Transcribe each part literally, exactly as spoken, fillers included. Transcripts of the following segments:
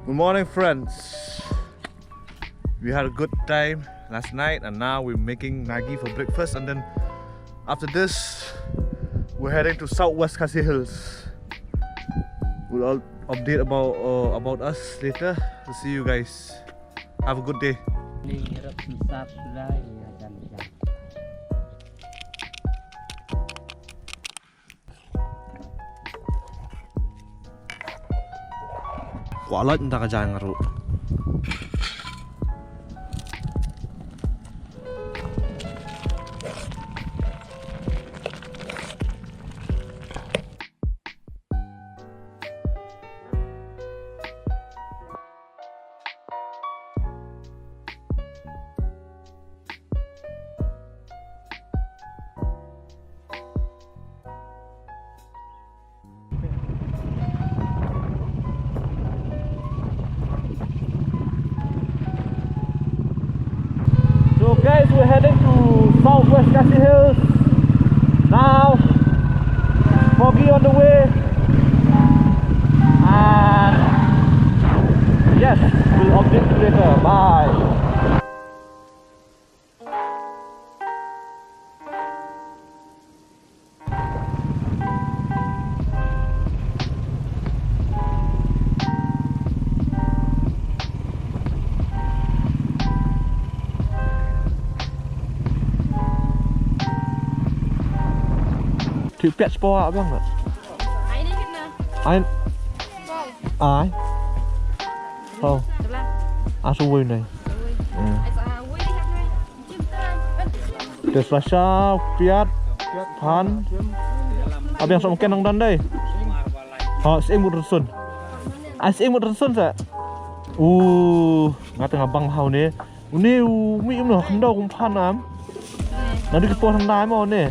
Good morning, friends. We had a good time last night, and now we're making Maggi for breakfast, and then after this, we're heading to Southwest Khasi Hills. We'll all update about uh, about us later. We'll see you guys. Have a good day. Kwah lot nda ka jaiñ nga ruh. So guys, we're heading to Southwest Khasi Hills now. Foggy on the way. And yes, we'll update you later. Bye. Thik piat spo a bang. Ai ni kitna? Ai. Ai. Oh. Asu wei nei. Hmm. Te slasha piat pan. Abiang som ken nang dan dei. Ha, sing mut rusun. Ai sing mut rusun sa. Uh, ngata ngabang hau ne. Uni u mi um no kendo kum pan am. Nadu ki por handai mo ne.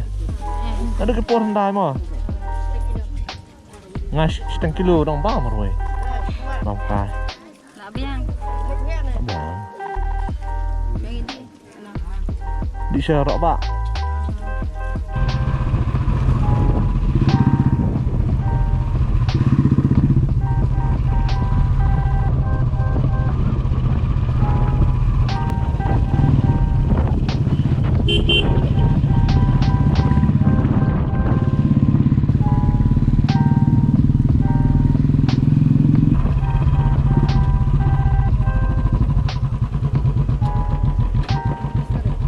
Nadu ki por handai mo. Nga seteng kilo dong ba marwei. Bang kai. Nak biang. Bang. Biang ini. Di serok ba.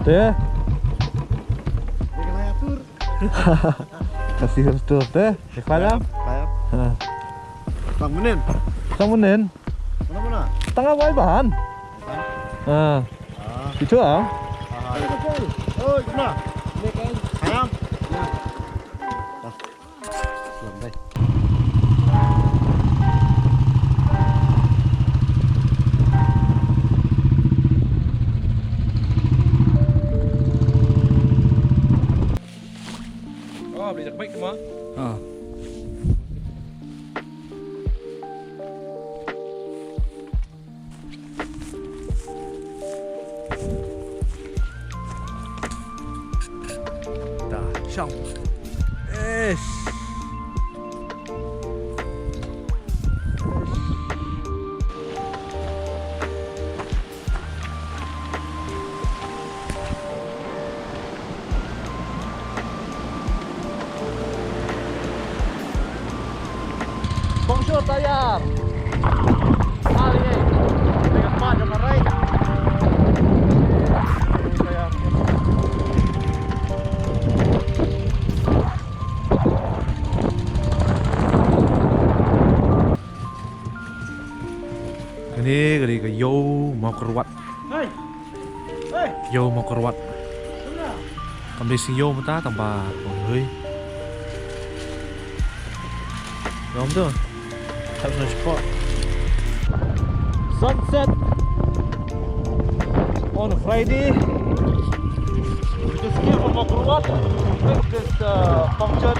Te. Kasi harus tu te. Kepala. Kaya. Ha. Tang menen. Tang menen. Mana mana? Tang awai bahan. Ha. Itu ah. Oh, mana? Ayam. Oh, boleh cakap baik semua. Ha. Dah, shang. Eish. Pongshor tayar. Kali ni. Dengan pat dengan rai. Tayar. Kane ka dei ka ïew Mawkyrwat. Ïew Mawkyrwat. Kam dei sing ïew mynta tang ba kong hei. Ïoh mynta. Tap na spot. Sunset on a Friday. We just came from Mawkyrwat. Fixed this uh, punctured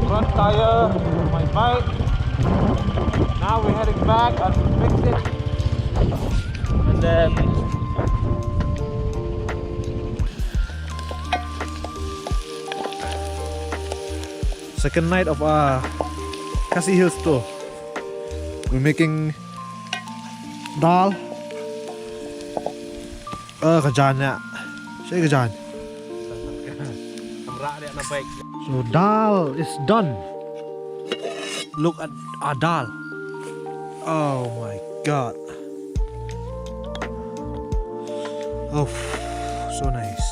front tire on my bike. Now we're heading back and fix it. And then second night of our Khasi Hills tour. We're making Dal. Eh, ka jan ïa. Sha ka jan. So dal is done. Look at our dal. Oh my God. Oh, so nice.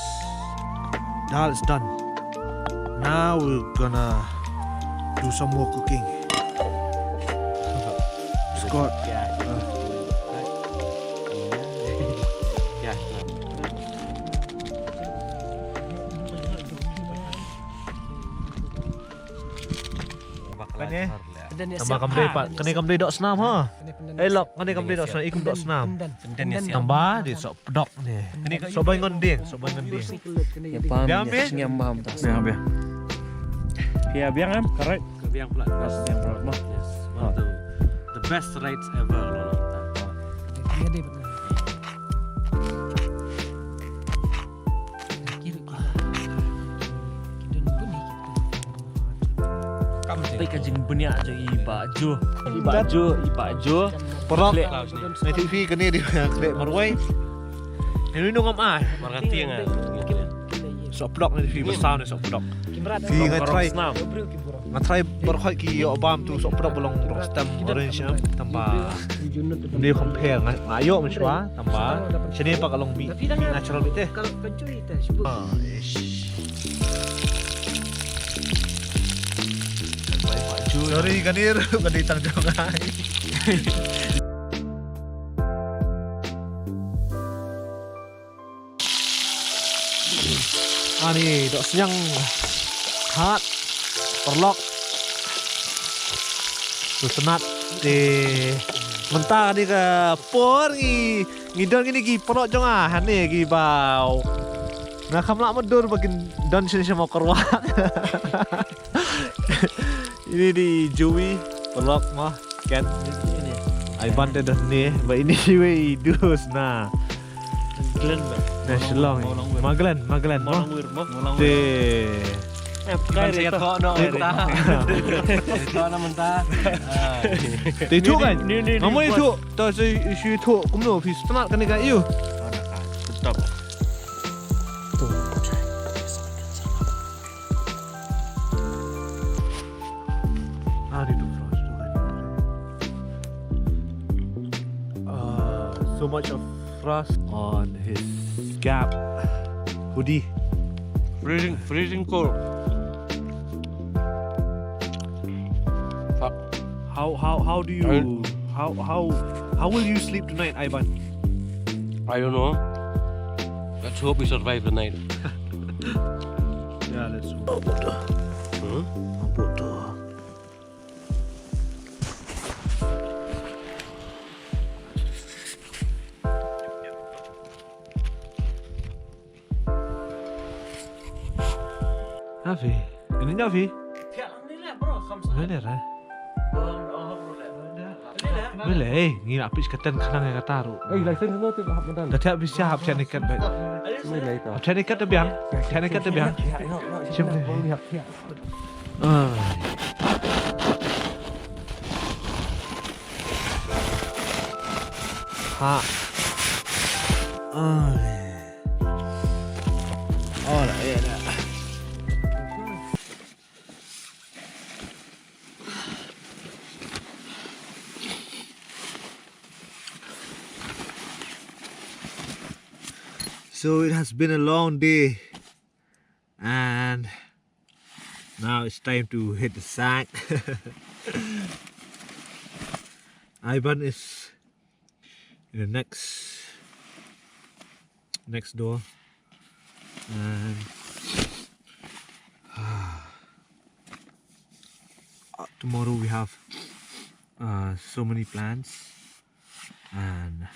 Dal is done. Now we're gonna do some more cooking. Scott. Kane. Tamba kam dei pat. Kane kam dei doh snam ha. Eh lok, kane kam dei doh snam. Ikum doh snam. Tamba dei sohpdok ne. Sohbai ngon dieng, sohbai ngon dieng. Biang me? Biang biang. Biang biang em, correct. Biang pula. Biang pula. Yes. One of the, the best rides ever. Pei ka jingbniah jong i Bah Jo. I Bah Jo, i Bah Jo. Paralok. Nai tip phi kane dei khleh marwei. Nai nung ngam ai. Markati nga. Sohpdok nai tip phi, ba saw ne sohpdok. Phi nga try. Nga try baroh ki ïoh bam tu sohpdok ba long rok stem orange em. Tamba. Nai compare nga ïoh mynshuwa. Tamba. Shane pat ka long bi natural bit te. Sorry, kane ruh ka dei tang jong ngi. Ani doh sniang hat paralok. Tu sngewtynnat te mynta kane ka por ngi ngi don kine ki paralok jong nga hangne ki baw. Nga kham lah mutdur ba kin don shane sha Mawkyrwat. Ini dei Joey, paralok ma Ken. Ai ban te don ne ba ini iwei i dus na. Glenn ba. Na Shillong. Ma Glenn, ma Glenn ma. Te. Te tu kan. Ngam ithuh. To shu ithuh kumno phi sngewtynnat kane ka ïu. Stop. Ah, dia tu frost tu kan. Uh, so much of frost on his cap, hoodie. Freezing, freezing cold. Fuck. How how how do you how how how will you sleep tonight, Ivan? I don't know. Let's hope we survive the night. Yeah, let's hope. Hmm? Afi, ini dah Afi. Ini dah. Boleh, eh, ngi nak pitch keten khnang ïa kata ruh. Eh, license no tip hap madan. Dah tiap bisa hap chat nikat baik. Boleh to. Hap chat nikat dah biang. Chat nikat dah biang. Sim ni. Ah. Ha. Ah. Oh, dah, ya, dah. So it has been a long day, and now it's time to hit the sack. Ivan is in the next next door, and uh, tomorrow we have uh, so many plans, and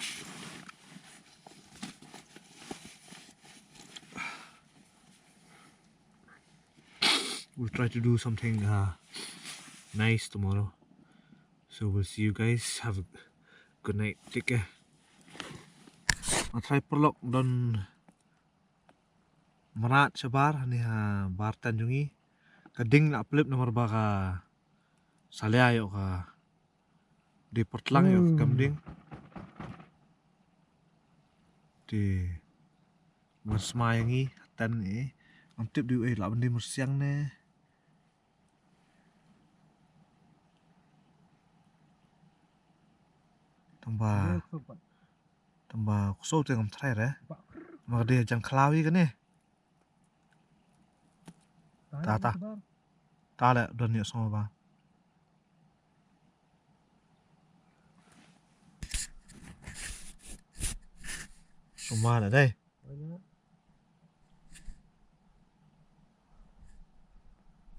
we'll try to do something uh, nice tomorrow. So we'll see you guys. Have a good night. Take care. Nga tharai paralok don mrad shabar hani ha bar tent jong ngi. Ka ding la plip namar ba ka salia ïoh ka dei pyrtlang ïoh ka kam ding. Te ban smai ngi tan e. Ngam tip di u ei lah ban di mursiang ne. Tang ba, tang ba kuso te ngam trai re. Ma ka de jang khlawi kane. Ta, ta. Ta le don ïa song ba. Suma le dai.